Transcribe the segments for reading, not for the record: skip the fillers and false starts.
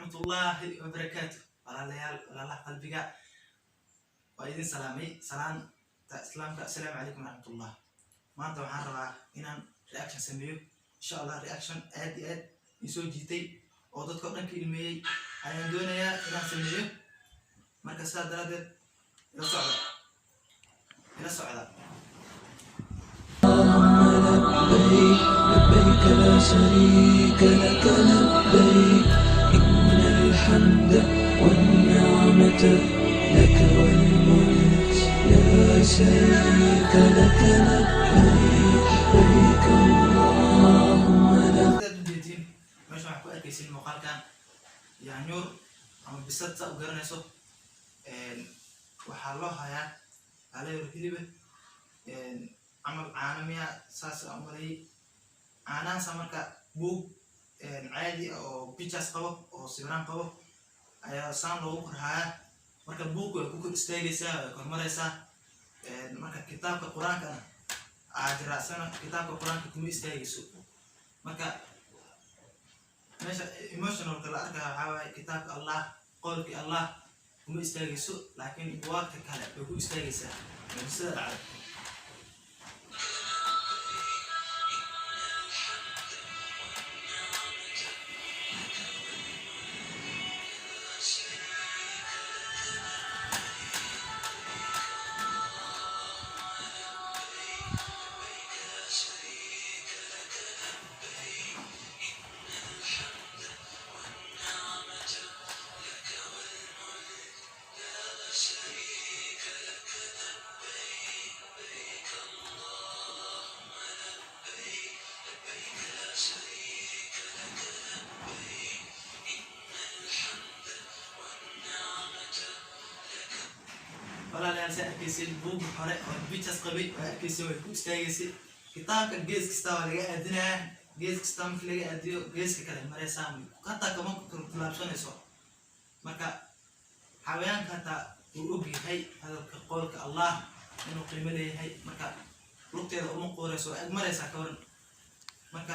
Waraxmatullaahi wabarakaatu. Walaalayaal, walaalaha qalbiga, waa idin salaamay salaanta Islaamka. Assalaamu calaykum waraxmatullah. Maanta waxaan rabaa inaan reaction sameeyo, insha Allah. Reaction aad iyo aad isoo jiitay oo dadka oo dhan ka ilmeeyey ayaan doonayaa inaan sameeyo. Marka sidaa daraaddeed ila socda, ila socda. لبيك لبيك لا شريك لك لبيك، إن الحمد والنعمة لك والملك، لا شريك لك. لبيك لبيك اللهم لبيك. Sidaad ujeediin, meesha waxaa ku arkaysiin muuqaalkan yaanyuur ama bisad saa u garanayso. Waxaa loo hayaa aleer hilibe camal, caano miya saas aan umalayay, caanahaasa. Marka buug caadi ah oo pictures qabo oo sawiraan qabo ayaa saan loogu korhayaa. Marka buug way ku kor istaagaysaa, way kormaraysaa. Marka kitaabka Qur-aankana aa jira isana, kitaabka Qur-aanka kuma istaagayso. Marka meesha emotionalka la arkaya waxaa waaye kitaabka Allah, qowlkii Allah kuma istaagayso, laakiin buwaagta kale way ku istaagaysaa. Mucjisada dhacday. Walaalayaal, saa arkaysin, buugga hore oo pictures qabay waa arkaysin, way ku istaagaysay. Kitaabka gees kasta waa laga aadinayaa. Gees kasta marki laga aadiyo, geeska kale maraysaa, hataa kama tilaabsanayso. Marka xawayaanka hataa uu og yahay hadalka qowlka Allah inuu qiimo leeyahay. Marka lugteeda uma qooreyso, waa ag maraysaa, ka waran? Marka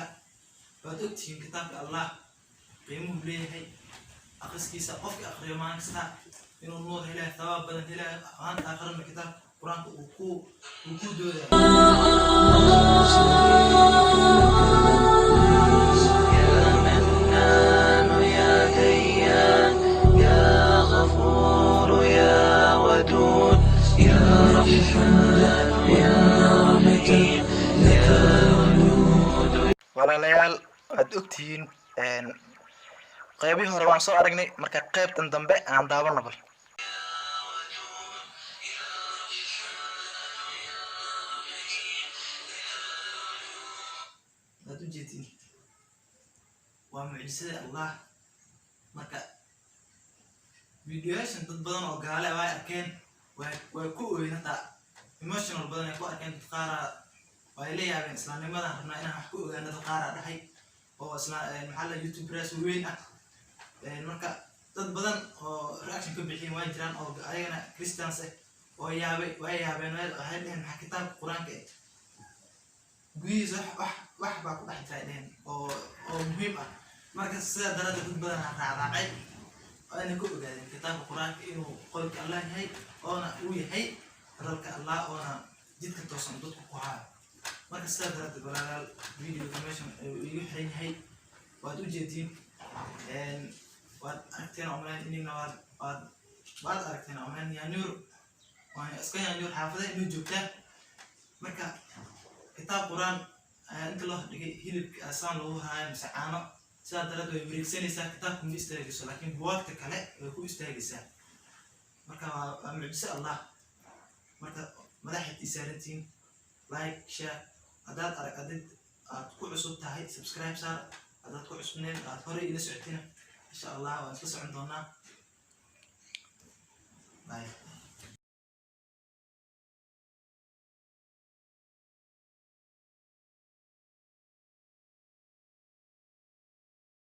waad ogtihiin kitaabka Allah qiimuhu leeyahay, aqriskiisa qofka aqriyo maalin kasta inuu nuur helayo, thawaab badan helayo, maanta aakhirana kitaabka Qur-aanka uu ku doodayo. يا منان يا ديان، يا غفور يا ودود، يا رحمن يا رحيم، يا ودود. Walaalayaal, waad ogtihiin, qeybihii hore waan soo aragnay. Marka qeybtan dambe aan daawano bal. Waad ujeedin, waa mucjisada Allah. Marka videoyaashan dad badan oo gaale way arkeen, way ku ooyin, hataa emotional badan ay ku arkeen. Dad qaara way la yaabeen, islaamnimadan rabnaa inaan wax ku ogaano dad qaaraa dhahay, oo isla maxaa la YouTubers weyn ah. Marka dad badan oo reaction ka bixiyeen waa jiraan, oo ayagana Christians ah oo yaabay, way yaabeen. Waxay dheheen, "Maxaa kitaabka Qur-aanka eh gudihiisa wax baa ku dhex jira?" ay dheheen, oo muhiim ah. Marka sidaa daraaddeed dad badan ha raacraacay, waana ka ogaadeen kitaabka Qur-aanka inuu qowlka Allah yahay, oona uu yahay hadalka Allah, oona jidka toosan dadku ku haayo. Marka sidaa daraaddeed, walaalayaal, videoga meeshan ayuu iigu xiran yahay. Waad ujeediin, waad aragteen online, inigna waad aragteen online. Yaanyuur waa iska yaanyuur, xaafada inuu joogtaa. Marka kitaab Qur-aan ayaa inta loo dhigay hilibka asaan lagu haayo mise caano. Sidaa daraaddeed way wareegsanaysaa, kitaabka ma istaagayso, laakiin buwaagta kale way ku istaagaysaa. Marka waa mucjiso Allah. Marka madaxaad ii saarantihiin. Like, share. Haddaad arag hadid aad ku cusub tahay, subscribe saar. Haddaad ku cusubneen, aad horey ila socotina, insha Allah waan isla socon doonaa. Bye.